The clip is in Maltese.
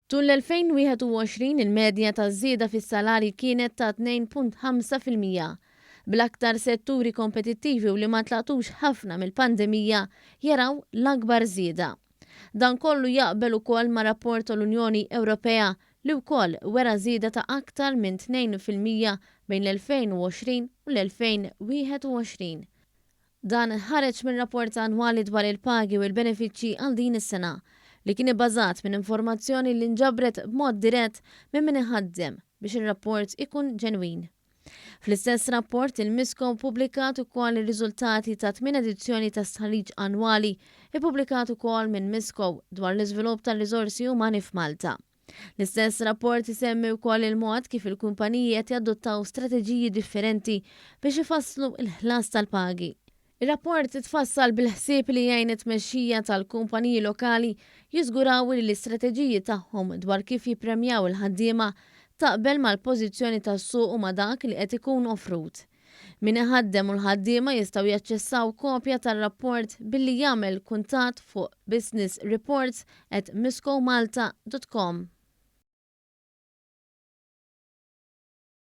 Tul l-2021 il-medja taż-żieda fis-salarji kienet ta' 2.5%, bl-aktar setturi kompetittivi u li ma ntlaqtux ħafna mill-pandemija jaraw l-akbar żieda. Dan kollu jaqbel ukoll ma' rapport tal-Unjoni Ewropea li wkoll wera żieda ta' aktar minn 2% bejn l-2020 u l-2021. Dan ħareġ minn rapport annwali dwar il-pagi u l-benefiċċji għal din is-sena, li kien ibbażat minn informazzjoni li nġabret b'mod dirett minn min iħaddem biex ir-rapport ikun ġenwin. Fl-istess rapport, il-MISCO ppubblikat ukoll ir-riżultati ta' tmien edizzjoni ta' stħarriġ annwali ippubblikat ukoll minn MISCO dwar l-iżvilupp tar-riżorsi umani f'Malta. L-istess rapport isemmi wkoll il-mod kif il-kumpaniji qed jadottaw strateġiji differenti biex ifasslu l-ħlas tal-pagi. Ir-rapport tfassal bil-ħsieb li jgħin it-tmexxija tal-kumpaniji lokali jiżguraw li l-istrateġiji tagħhom dwar kif jippremjaw il-ħaddiema taqbel mal-pożizzjoni tas-suq u ma' dak li qed ikun offrut. Min iħaddem u l-ħaddiema jistgħu jaċċessaw kopja tar-rapport billi jagħmel kuntatt fuq businessreports@miscomalta.com.